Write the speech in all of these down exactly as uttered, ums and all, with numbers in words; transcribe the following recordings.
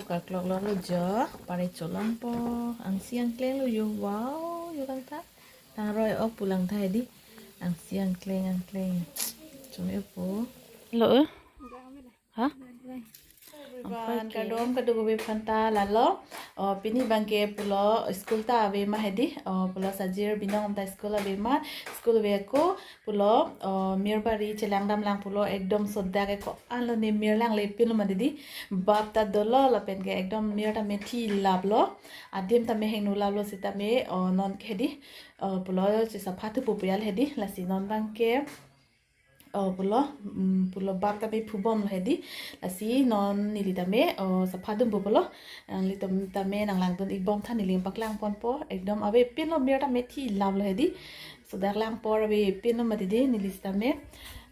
Kaklok lo lo jo, pare cholongpo, angsi angkleng lo jo, wow, jo langtha. Tang roi ok pu langtha hedi, angsi angkleng, angkleng. Chome po. Lo, eh? Ha? Everyone, kardom kadokave aphanta lalo. O, pini abangke pulo school ta ave ma hedi. O, pulo Sajir Binong ta school ave ma. School ave ako pulo, o, mir bari chelangdam lang pulo ekdom sodak ke ko-an lo ne mir langle pinlo ma didi. Bap ta dolo lapen ke ekdom mir ta methi lap lo. Adim ta mehingno lap lo sitame, o, non ke hedi. O, pulo chesapha thupo pu ya le hedi. Lasi non abangke o, pulo, mm, pulo bap tame phubom lo hedi. Lasi non neli tame, o, sapha dumpo pulo. Nanglitum tame nanglangdun-ikbom tha, neli paklang ponpo. Ekdom avepin lo, mir ta methi lap lo hedi. Sodak lang apor avepin lo ma didi, neli sitame.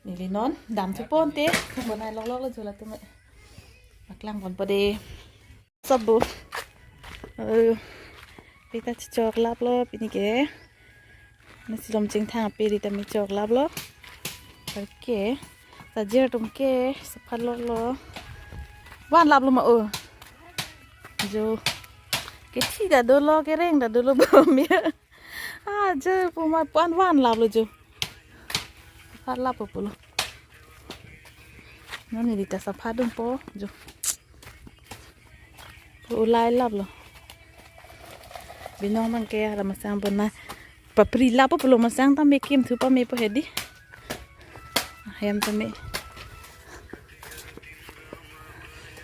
Neli non dam thupo ante. Bonai longlok lo jo latum. Paklang ponpo de. Sabu. Eh, pita chechok lap lo pini ke. Nasi lom chingthang piri tame chok lap lo. Oke. Sajir atum ke sapha lo lo. Van lap lo ma o. Jo. Kethi ta dolo, kereng ta dolo bom ya. Ah, jo pu ma pu-an van lap lo jo. Sapha lap po pulo. Non neli ta sapha dumpo jo. Ulai lap lo. Binong abangke ara masang bonai. Papri lap po pulo, masang tame kim thu pamepo hedi. Hem tame.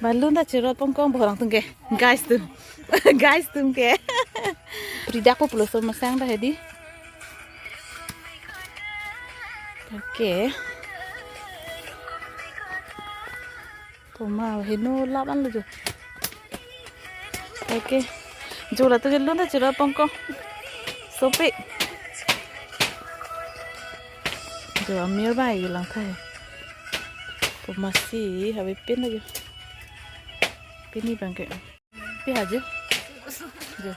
Balloon ta cherot pongkong borang atum ke. Guys atum. Guys atum ke. Pri dak po pulo, so masang ta hedi. Oke. Toma heno lap an lo jo. Oke. Jo latum ke lun ta cherot pongkong. Sopi. Jo amir bai lang thai. Toma si avepin lo jo. Pini abangke. Pi ha jo. Jo.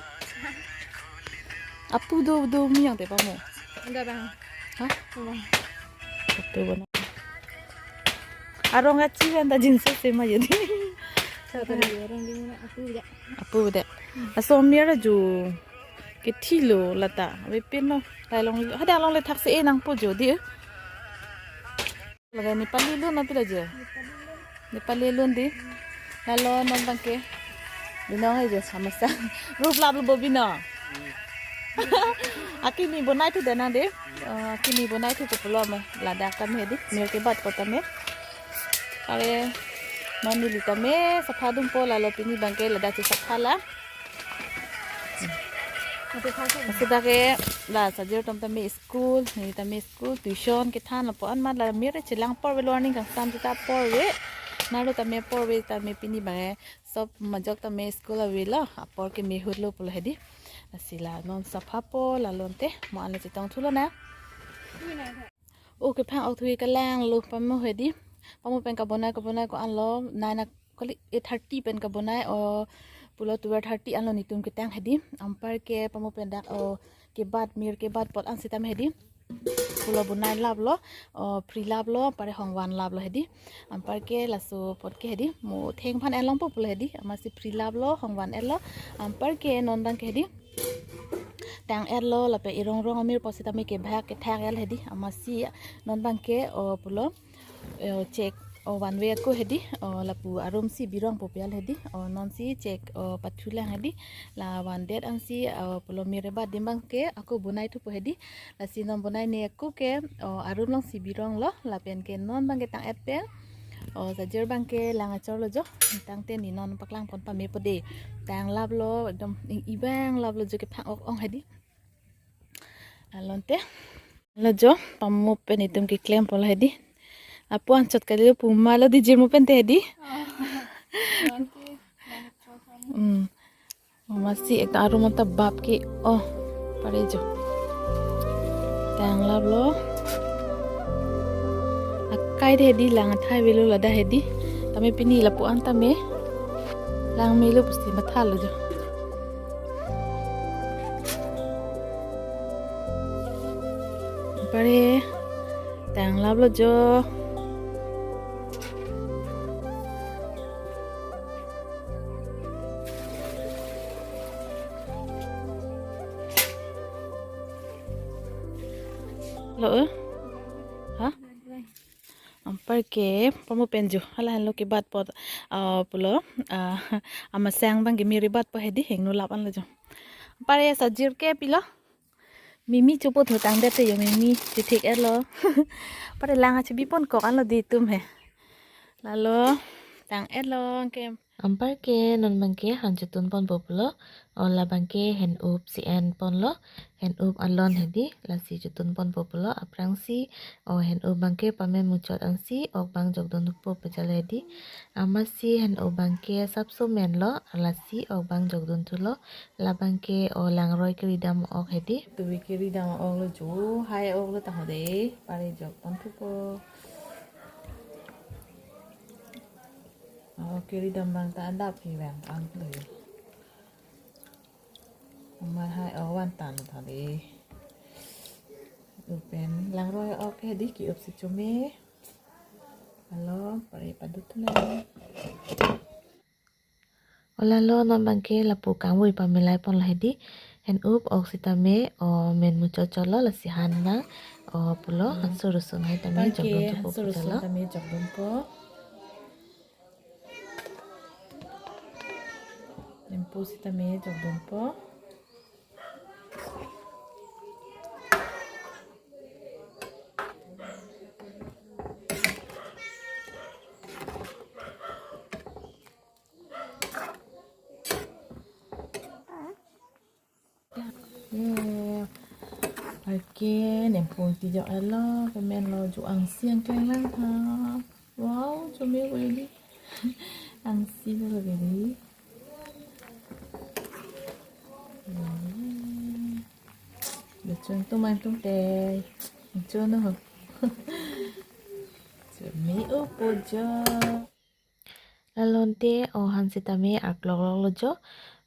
Apu do do mi yang te pamo. Enggak, Bang. Hah? Bang. Apu bona. Arong achi kan ta jingso se ma jadi. Sa ta lagi orang di mana? Apu ya. Apu de. Aso mir jo. Kethi lo lata. Avepin lo. Lai long. Hada long le thak se e nangpo jo di. Laga Nepali lun api laje. Nepali lun di. Lalo non abangke. Binong ajo sama sa. Rup lap lo bo Binong. Akimi bonai thu dena de. Eh, akimi bonai thu koplo ma. Ladak tame hedi. Mir kebat apot tame. Are non neli tame sapha dumpo, lalo pini abangke ladak chesapha la. Laso dak ke la Sajir atum tame school, neli tame school, tuition kethan lapu-an mat, la mir chelang apor ave, learning kangsam sita apor ave. Nalo tame apor ave tame pini abangke. Sob majok tame school ave lo, apor ke mehut lo pulo hedi. Lasi la non sapha po, lalo ante mo an le chetong thu lonang. O kephang ok thu kelang lo pamo hedi. Pamo pen kabonai kabonai ko-an lo, nine kali eight thirty pen kabonai, o pulo twelve thirty an lo netum ketang hedi. Anpar ke pamo pen dak o kebat, mir kebat apot an sitame hedi. Pulo bonai lap lo, o pri lap lo, anpar hongvan lap lo hedi. Anpar ke laso apot ke hedi. Mo thengphan en longpo pulo hedi. Amatsi pri lap lo, hongvan et lo. Anpar ke non abangke hedi. Tang et lo lapen irong rong amir apot sitame kebhak kethak el hedi. Amatsi non abangke o pulo, eh, chek o one way ako hedi, o lapu arum si birong po pu ya le hedi, o non si chek o pathu lang hedi, la vandet ansi o pulo mir kebat adim abangke ako bonai thupo hedi, lasi non bonai ne ako ke o arum along si birong lo, lapen ke non abangke tang et pen, o Sajir abangke lang achor lo jo, tangte ne non paklang pon pamepo de, tang lap lo, ekdom ing-i abang lap lo jo kephang ok ong hedi. Lalo ante. Lo jo, pamo pen itum keklem po lo hedi. Lapu-an chot kali lo puma lo di jirmo pen te hedi. Hmm. Amatsi ekta arum anta bap ke. Oh, pare jo. Tang lap lo. Akai de hedi, lang athai avelo ladak hedi. Tame pini lapu-an tame. Lang melo pusi matha lo jo. Pare, tang lap lo jo. Lo, eh? Ha? Anparke pamu penju. Hala henlo kebatpo, ah, pulo. Ah, amasang abangke miri batpo hedi, hingno lap anlo jo. Anpar ya sajir ke pilo. Mimi chopo thu tangdet te yo, mimi chethek-etlo. Anpar lang achi bipon kok anlo di tum he. Lalo tang-etlo ke. Anparke non abangke han chotun ponpo pulo. O labangke hen-up si en ponlo. Hen-up alon hedi, lasi chotun ponpo pulo. Aphrangsi o hen-up abangke pamen muchot ansi ok abang jokdunpo pejal hedi. Amatsi hen-up abangke sapso menlo, lasi ok abang jokdunthulo. Labangke o langroi keridam ok hedi. Tubi keridam ok lo jo, hai ok lo tang hode, pare jokdunthupo. O keridam abang ta adap hi vang an lo. Amat hai ok vantan thale. Lapen langroi ok hedi, ke-up si chome. Alo, pare padut na. O lalo non abangke lapu kangvoi pamelai ponlo hedi. Hen-up ok sitame o men muchot chotlo, lasi han nang o pulo. Hmm. Hanso rusun hai tame anparke jokdun thupo hanso rusun pulo. Tame jokdunpo. Nempo sitame jokdunpo. Ye. Anparke nempo ti jok-etlo, kemenlo jo, angsi angkleng lang ha. Wow, chome ko hedi. Angsi lo hedi. Ye. Bechun tum ang tum te. Chun ho. Chome upo jo. Lalo ante o han sitame arklok loklo jo.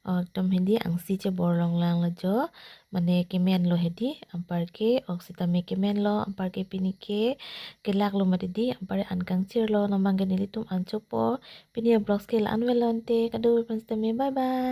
O, ekdom hedi angsi chebor longlanglo jo. Mane kemenlo hedi, anparke ok sitame kemenlo, anparke pini ke kelaklo mati di, anpar an kangchirlo, non abangke nelitum an chopo. Pini a-vlogs ke la-an avelo ante, kado-an sitame, bye bye.